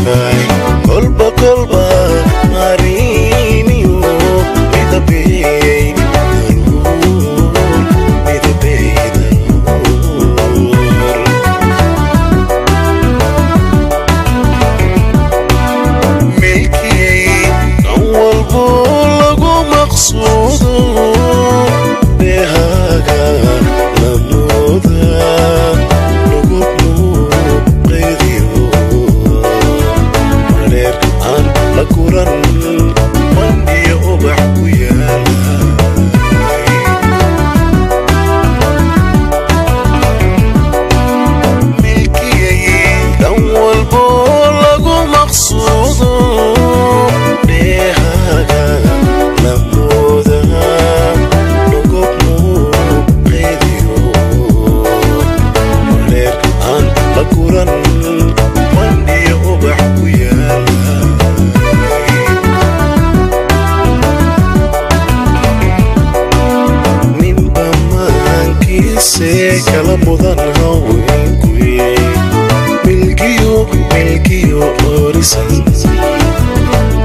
Tahay kolba kolba maariiniyo midabey daruur, midabey daruur. Milkiyey dhan walbo lagu maqsuudo, dheehaaga lamooda nugub muuqeediyo mareer aan la kuran mandhiyo ubax ku yaala. Milkiyey dhan walbo lagu maqsuudo, dheehaaga lamooda nugub muuqeediyo mareer aan la kuran mandhiyo ubax ku yaala. Ninba maankiise kala mudan haweenkuye, milkiyo milkiyo orisan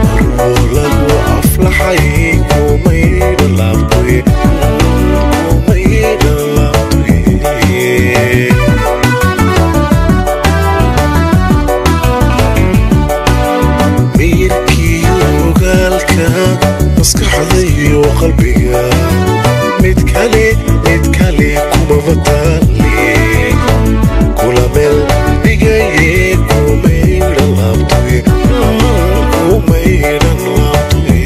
marwo lagu aflaxay kumaydha laabtoye, kumaydha laabtoye. Miyirkiyo ogaalka maskaxda iyo qalbiga mid kale, mid kale kumaba taale, kula meel dhigaye kumaydha laabtoye, kumaydhan laabtoye.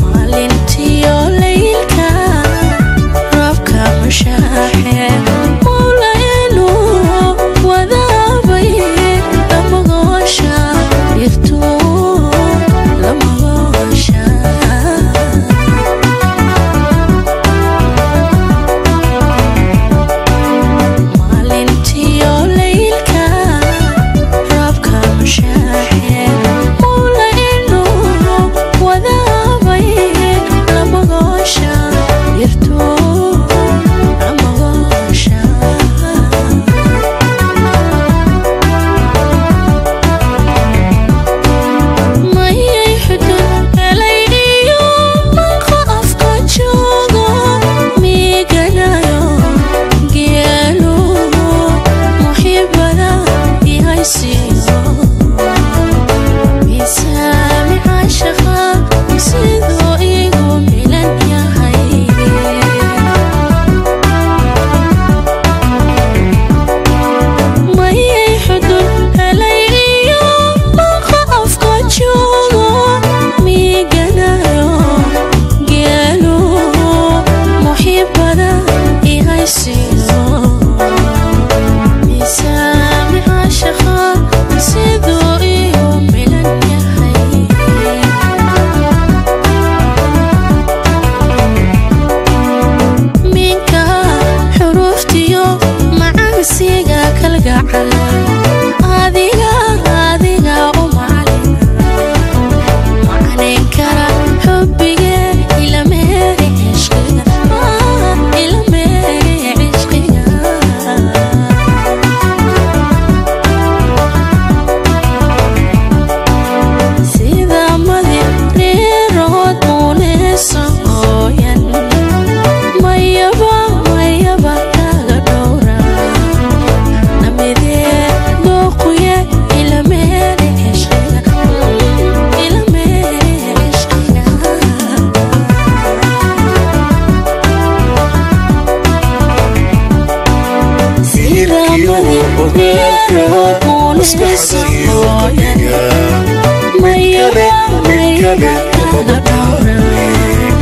Maalintiyo laylka roobka mushaaxe mawla inuu wadaabay lamagoosha dhirtu lamagoosha. Maalintiyo laylka roobka mushaaxe mawla inuu wadaabay lamagoosha dhirtu lamagoosha. Mayay xudun helay iyo manka afka joogo miiganayo geelu muxibada ihaysiiyo miisaami caashaqa siduu igu milan yahay. Mayay xudun helay iyo manka afka joogo miiganayo geelu muxibada ihaysiiyo miisaami caashaqa siduu igu milan yahay. Minka xuruuftiyo macaansiga kalgacal adiga adiga u macalin macnayn kara xubbige ilameeri cishqiga, ilameeri cishqiga. Sida madi reerood muuneyso ooyan mayaba mayaba kaga dhowra namidee dooquye ilameeri cishqiga, ilameeri cishqiga. Sida Miyirkiyo madi ogaalka reerood maskaxda muuneyso iyo ooyan qalbiga mid kale, mayaba mid kale mayaba kumaba kaga dhowra taale,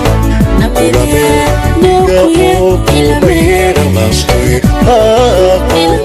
kula namidee meel dhiga dooquye oo kumaydha ilameeri laabtoye, cishqiga.